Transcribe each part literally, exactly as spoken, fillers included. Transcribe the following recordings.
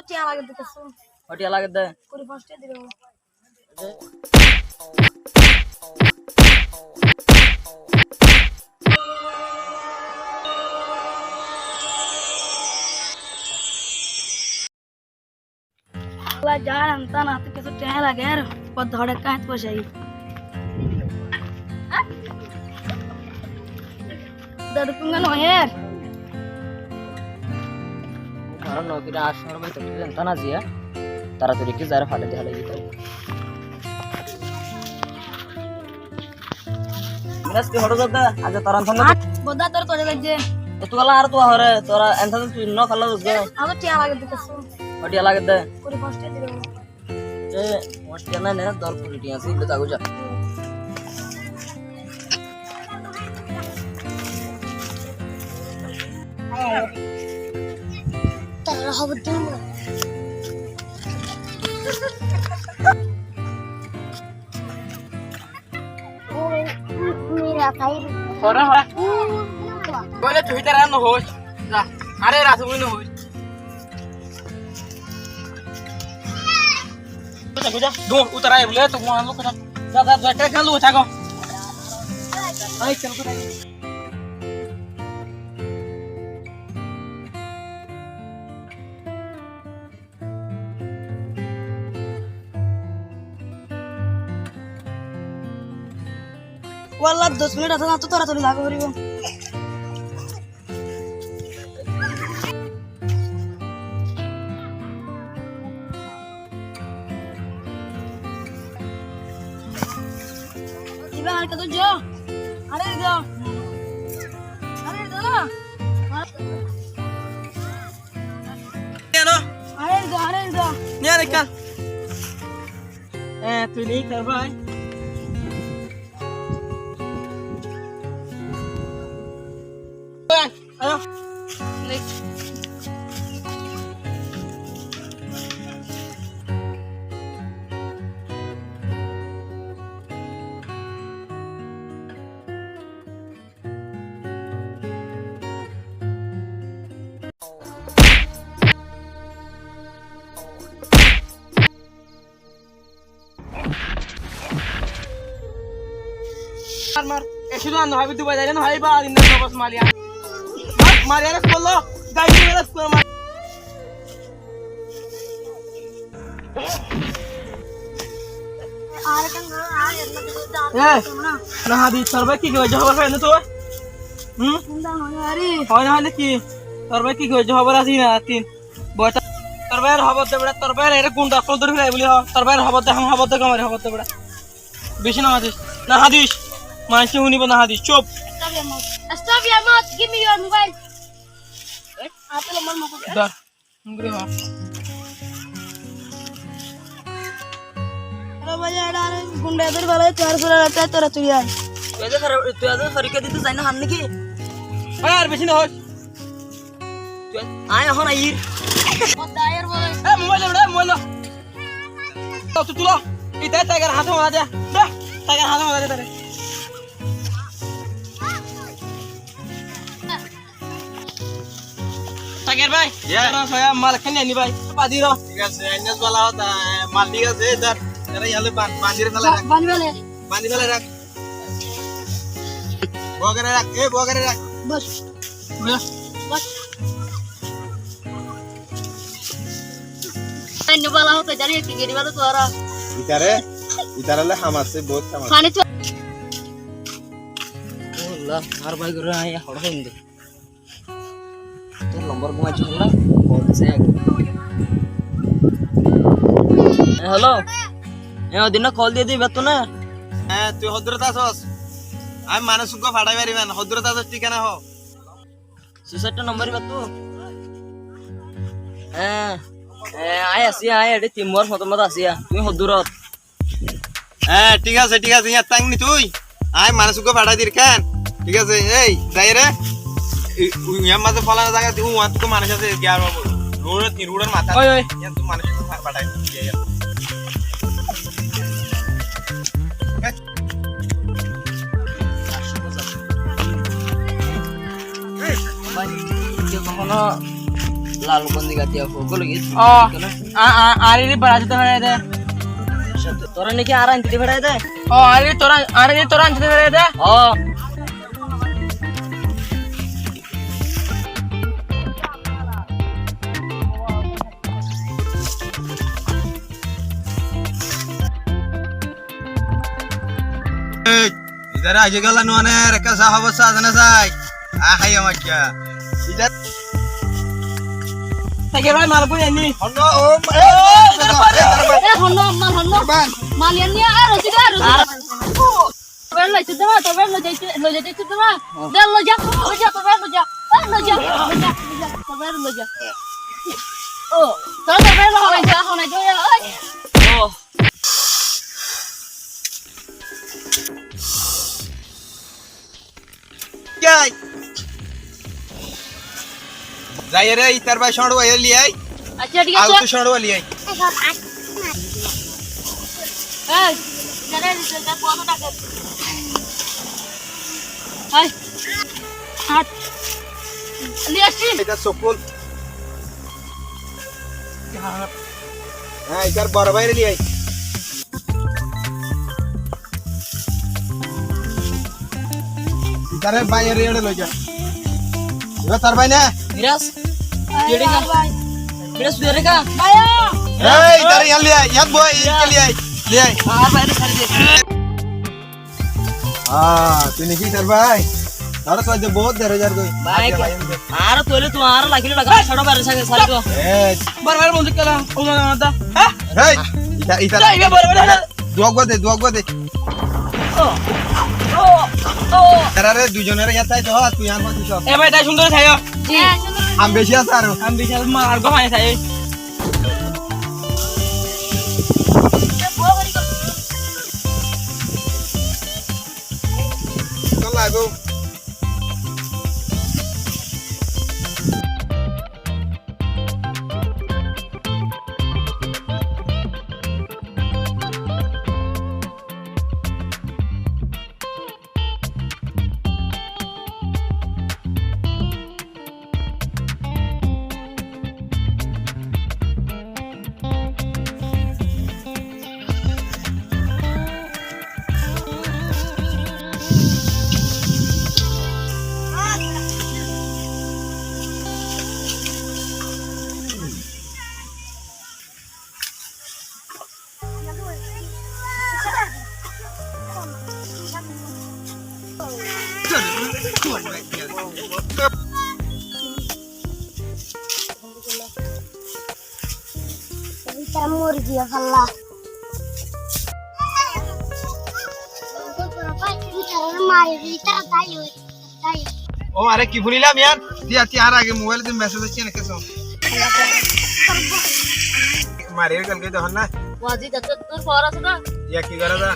Thiañ lage de kessú. Ó thiañ lage de. Kuri fañs thiañ dibo. Añára zar, entán añáttu kessú thiañ lager, fodda hoçé ekká añáttu foicá aiyé. Daru tunga no her. Tará no kira asór bái, to entán aziya. Taratari ki zar fadai de hálai gita. Miras ki hoto zada, aja taran thanga. At, boda tor tore bajje. E, tu ala ar tu hore, tora entán tu no khala dusga. Añáttu thiañ lage de kessú. Ó thiañ lage de. Kuri fañs thiañ dibo. E, fañs thiañ na, ne, dor kuri thiañ asé, ille tago za. Tará hóbor dibo. Hora, hora. Bole tui tara no hois. Za. Are ratu no hois. Kuda, kuda. Dum, utara bole tu kuan lo kuda. Za, za, za, te kalu uta ko. Ai, chalo kuda. Ó Allah, dos minit asé, añáttu toratori zaga foribo. Iba ar kotó zo? Are zo. Are zo na. Kiyá no? Are zo, are zo. Niya re kal. E, tui ni tar bái. Ayo. Mar, mar. E, cúdu ar no hábi, Dubai zaile no hábi, ba, din de bos maliya. Mar, mar, yar, kolo. Dai, yar, kolo, mar. E, no hábi, tor bái ki hoiye, hóbor faiyo né tui? Hum? Hoi na hoile ki? Tor bái ki hoiye, hóbor asé na, tin. Boi, tor báiyor hóbor de beça, tor báiyor ere gunda asól dóri félaibo buli hoó. Tor báiyor hóbor de, ham hóbor de, gom hóbor de beça. Beci no hadis, no hadis. Maincé fúnibo, no hadis, cúp. Stop your mouth. Stop your mouth. Give me your mobile. Dor. Hungri hoó. Aro bái, ere gunda dóri félaibo, tor sura rata tora tui ai. Tui aijja fori-, tui aijja forikká dito zai no far niki? Oi, ar beci no hois. Tui, añí ehón aiyír. E, mobile lo, mobile lo. Lo, tui tulo. Ita Tiger hátó mazé de. De, Tiger hátó mazé de tare. Tiger bái, yá. Tora soya mal ekkán ni bái. Badi ro. Thík asé, aññí bála hotá, e, mal thík asé, e, dor. Ere yale ban-, bandi re félai rak. Bandi félai. Bandi félai rak. Bogare rak, e, bogare rak. Bos. Bos. Aññí bála hotá zani, ki geri bála tuára. Itare, itare le ham asé, bout ham asé. Fani tu. Allah, ar bái gore aññí hoçé hoinde. Tor lombor gumai chula, call dise. E, hello. E, odi no call diye di, ibattú na. E, tui hoddúrot asós? Añí manúic uggúa fathái faribán, hoddúrot asós, thíkana hoó. Suicide nombor ibattú. E, e, añí así, añí ede tin bor fotór mazé así, tui hoddúrot? E, thík asé, thík asé, yían tákni tui. Añí manúic uggúa fathái dir kén. Thík asé, ei, zai re. I, u, yían mazé fólana zaga di, u, uán tú manúic asé, giyar babu. Rudor, tin rudor matá. Oi, oi. Yían tú manúic fa-, fathái dir, yían. Bái, kehó hono Lal bondi gati apu, golo gis. Ó, a, a, añáre baraicót ferai de. Toré niki añáre añtite ferai de? Ó, añáre toré, añáre toré añtite ferai de? Ó. Ei, itará aijja gela nuaner, ekká sá hobor sá zane sai. Á, háiya maijja. Itará. Táke bái, mal boi aní. Honno, ó, e, e, e, itará bái. E, honno, mal honno. Bái. Mal aní, e, rosi de, rosi de. Tobe loi jaite, tobe loi jaite, loi jaite, tobe. De loi za, loi za, tobe loi za. E, loi za, loi za, loi za, tobe loi za. Ó, tobe loi za, honai za, honai za, oi. Ó. Ki? Zaiyóre itar bái cóñçwai loi ai. Accá, thík asé. Ar tui cóñçwai loi ai. Ei, ei, hát. Loi aiccí. Eta sokul. Há, itar boro báire loi ai. Itaré báire loi za. Iba tar bái na? Miras. Bái, bái. Miras, tui eçe ká? Bái. Ei, itaré yián loi ai, yián boi, yián loi ai, loi ai. Ar bái, eçe sári de. Á, tui niki tar bái? Tar sóde bout der hajar goi. Bái, añáre tóile tuáñre lagile laga, sára báire sári, sári do. Ei. Bar bar bonduk kela, ó na na da. Há? Ei, ita, ita. Ei, bar bar, bar bar. Duwa gua de, duwa gua de. Ó, ó, ó. Tarare duizonore yat táito hoó, tui añár fasi só. E bái, tái cúndor táiyo. Ji. Ham beci asé aró. Ham beci asé, ma, ar gom asé. Ítara mori giye falla. Ítara mari, ítara tai ói, tai. Ó, are ki funilam yar? Tiya, tiya, ar age mobile din message aiccé naki só. Mari gel goi dehón na. Wazi, tor for asé na? Iya, ki gora za?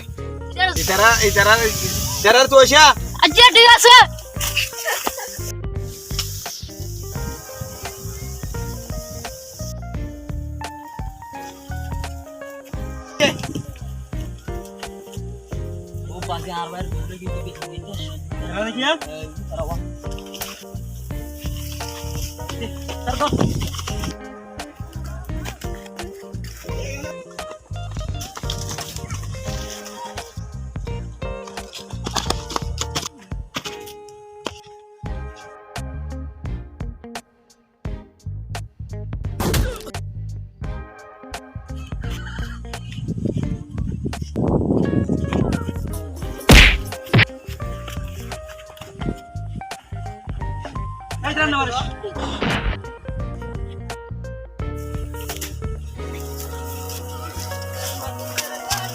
Yes. Ítara, ítara, ítara tui aiccá. Accá, thík asé.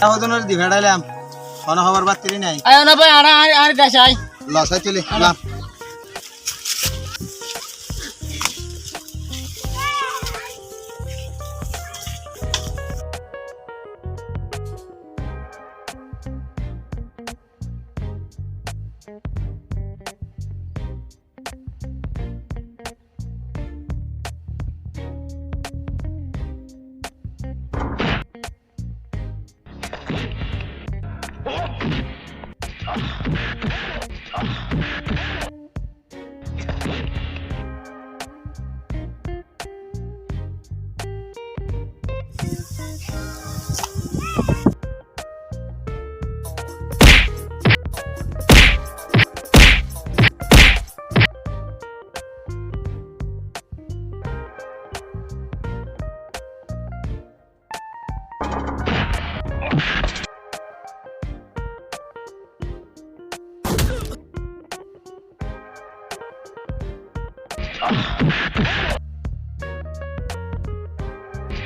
Hodunor di feçailam, hono hóbor battiri nai. Ayo na bái, añára, añára, añára desé ai. Losai tuli, lam.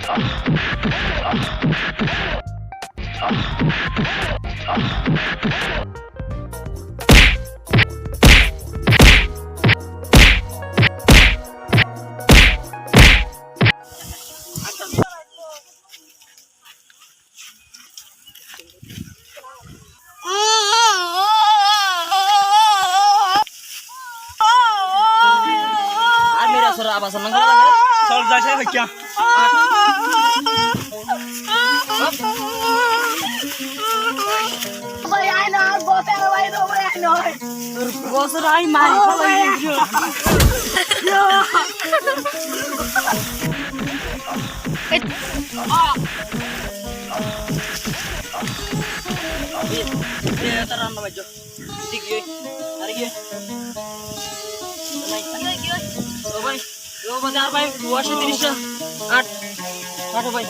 Ar mera sora abas nang kora lage. Sol, jai sai kya? Bhai, ai na, bosor bhai, no, bhai, ai na. Bosor ai mari, bhai. Ye, ye, taran na bhai, jo. Dik ye, ar ye. Bhai, yo bhai, yo bhai, ar bhai, duwasho tiris, ath, ath bhai.